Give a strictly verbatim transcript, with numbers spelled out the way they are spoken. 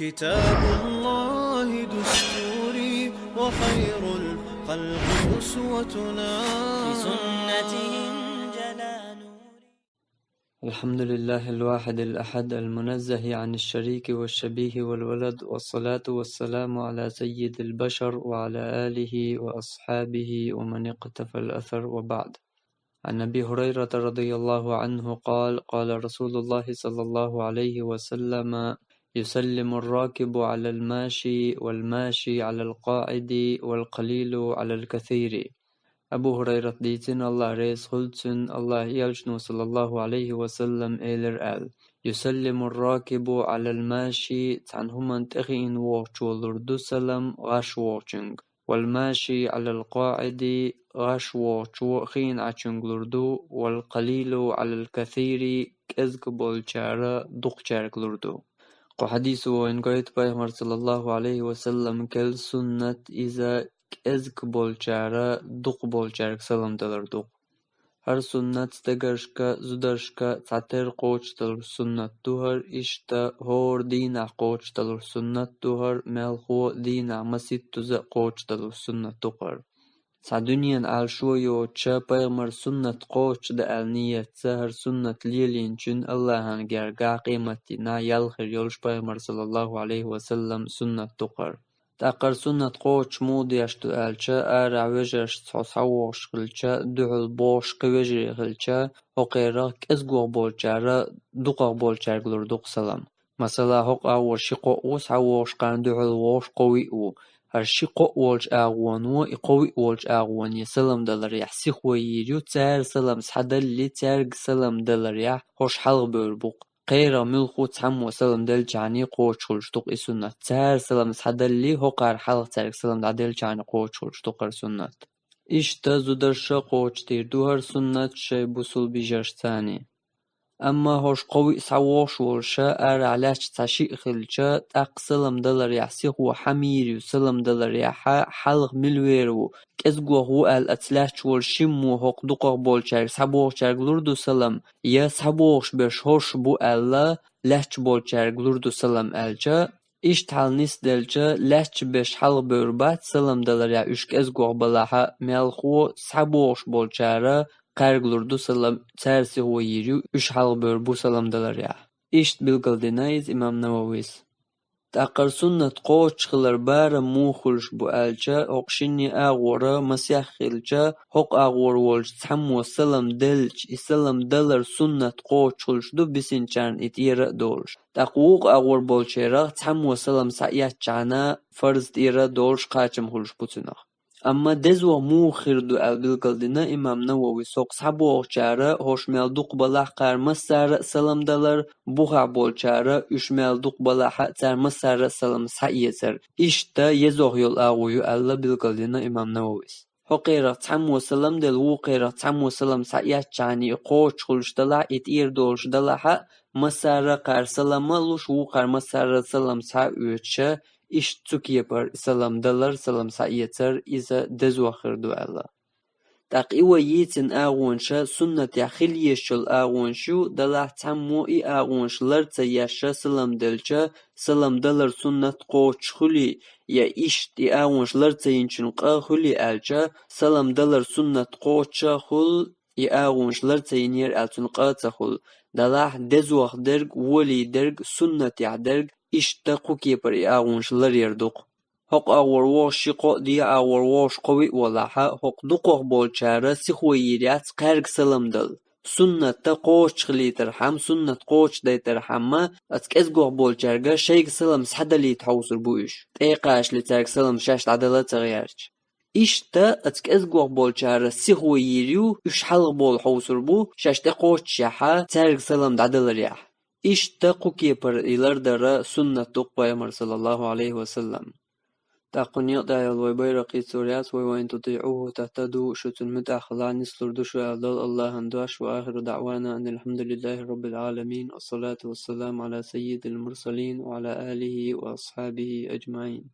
كتاب الله دستوري، وخير الخلق أسوتنا. بسنته انجلى نوري. الحمد لله الواحد الأحد، المنزه عن الشريك والشبيه والولد، والصلاة والسلام على سيد البشر وعلى آله وأصحابه ومن اقتفى الأثر، وبعد. عن أبي هريرة رضي الله عنه قال: قال رسول الله صلى الله عليه وسلم: يسلم الراكب على الماشي، والماشي على القاعد، والقليل على الكثير. Абу Хурайрат дийцина, Аллах реза хуьлда цунна, Аллах элчано, саллаллаху алейхи ва саллам, элира аьлла: يسلم الراكب على الماشي, цхьана хӀуманна тӀехиъна вогӀучо лур ду салам гӀаш вогӀучуьнга. والماشي على القاعد, гӀаш вогӀучо хиъна Ӏачуьнга лур ду, والقليل على الكثير, кӀезиг болчара дукхачаьрга лур ду. Кху хьадисо вайна гойту пайхамар, саллаллаху алейхи ва саллам, кел суннат иза кӀезиг болчара дукха болчаьрга салам далар ду. ХӀара суннат стегаршка, зударшка цхьатерра кхочушдалуш суннат ду хӀара, иштта хӀора дийнахь кхочушдалуш суннат ду хӀара, мелхо а дийнахь масийттаза а кхочушдалуш суннат ду хӀара. Цхьа дуьненан Ӏалашо йоцуша пайхамар суннат кхочушда аьлла нийятца хӀара суннат лелийначун Аллахьан гергахь къематдийнахь ял хир йолуш пайхамар, саллаллаху алейхи ва саллам, суннат ду хӀара. ТӀаккха хӀара суннат кхочуш муха деш ду аьлча, арахь вежаршца хьо схьавогӀуш хилча, дуьхьал богӀуш кхин вежарий хилча, хӀокхерах кӀезигох болчара дукхах болчаьрга лур ду-кх салам. Масала, хӀокху агӀор ши-кхоъ ву схьавогӀуш, кхарна дуьхьал вогӀуш кхо-виъ ву. ХӀара ши-кхоъ волчу агӀоно и кхо-виъ волчу агӀоне салам даларехь сихо йийр ю, цара салам схьадаллалц, цаьрга салам даларехь хӀорш хьалхабевр бу-кх. Кхерах муьлхха а цхьаммо салам деллачхьана кхочуш хуьлуш ду-кх и суннат. Цара салам схьадаллалц, хӀокхара хьалха цаьрга салам дӀаделлачхьана кхочуш хуьлуш ду-кх хӀара суннат. Иштта зударша а кхочушдийр ду хӀара суннат шайн бусалба йижаршцани. Амма хӀорш кхо-виъ схьавогӀуш волуша арахь лаьтташ цхьа-шиъ хилча, тӀаккха салам даларехь сихо хьан йийр ю, салам даларехь хьалха мила вер ву, кӀезигох ву аьлла, оцу лаьтташ волу шиммо хӀокху дукхах болчаьрга, схьабогӀучаьрга лур ду салам, я схьабогӀуш берш хӀорш бу аьлла, лаьтташ болчаьрга лур ду салам аьлча, иштта хьал нисделча, лаьтташ берш хьалхабевр бац салам даларехь уьш кӀезигох балахь а, мелхо схьабогӀуш болчара кхаьрга лур ду салам, цара сихо йийр ю, уьш хьалхабевр бу салам даларехь. Иштта билгалдина иза имам Нававис. ТӀаккха хӀара суннат кхочуш хилар барам муха хуьлуш бу аьлча, хӀокху шинне агӀора масех хилча, хӀокху агӀор волчу цхьаммо салам деллачу, и салам далар суннат кхочуш хуьлуш ду бисинчарна и тӀера а долуш. ТӀаккха вукху агӀор болчерах цхьаммо салам схьаэцчхьана фарз тӀера а долуш кхачам хуьлуш бу цунах. Амма дезох муха хир ду аьлла билгалдина имам Нававис, хӀокху схьабогӀучара хӀорш мел дукха балахь а кхара массара а салам далар, бухахь болчара уьш мел дукха балахь а цара массара а салам схьаэцар. Иштта езох йолу агӀо ю аьлла билгалдина имам Нававис. ХӀокхерах цхьаммо салам делла, вукхерах цхьаммо салам схьаэцчхьана и кхочуш хуьлуш далахь, и тӀера долуш далахь а, массара а кхара салам а луш, вукхара массара а салам схьа а оьцуша, иштта цу кепара салам далар, салам схьаэцар иза дезох хир ду аьлла. ТӀаккха и вай йийцина агӀонаш суннатехь хила езаш йолу агӀонаш ю, далахь цхьаммо и агӀонаш лар ца еш салам делча, салам далар суннат кхочуш хуьлий, я иштта и агӀонаш лар ца йинчун къа хуьлий аьлча, салам далар суннат кхочуш а хуьлу, и агӀонаш лар ца йинера аьлла цунна къа а ца хуьлу. Далахь дезох дерг, волий дерг, суннатехь дерг, иштта кху кепара и агӀонаш ларъяр ду-кх. ХӀокху агӀор вогӀуш ши-кхоъ, дегӀан агӀор вогӀуш кхо-виъ волахь а, хӀокху дукхах болчара сихо йийр яц кхаьрга салам дала. Суннатта кхочуш хилийтархьама, суннат кхочушдайтархьама, оцу кӀезигох болчаьрга шайга салам схьадалийта хьовсур бу уьш, тӀе а кхачале цаьрга салам шаьш дӀадала а ца гӀерташ. Иштта оцу кӀезигох болчара сихо йийр ю, уьш хьалхабовла хьовсур бу, шаьш тӀекхочушшехь, цаьрга салам дӀадаларехь. Иштта кху кепара и лардара суннат ду-кх пайхамар, саллаллаху алейхи ва саллам. ТӀаккха кху некъа тӀехь йолу вай байракх ийцур яц: «وإن تطيعوه تهتدوا», шу цунна муьтӀахь хилахь, нислур ду шу аьлла долу Аллахьан дош. وآخر دعوانا أن الحمد لله رب العالمين، والصلاة والسلام على سيد المرسلين وعلى آله وأصحابه أجمعين.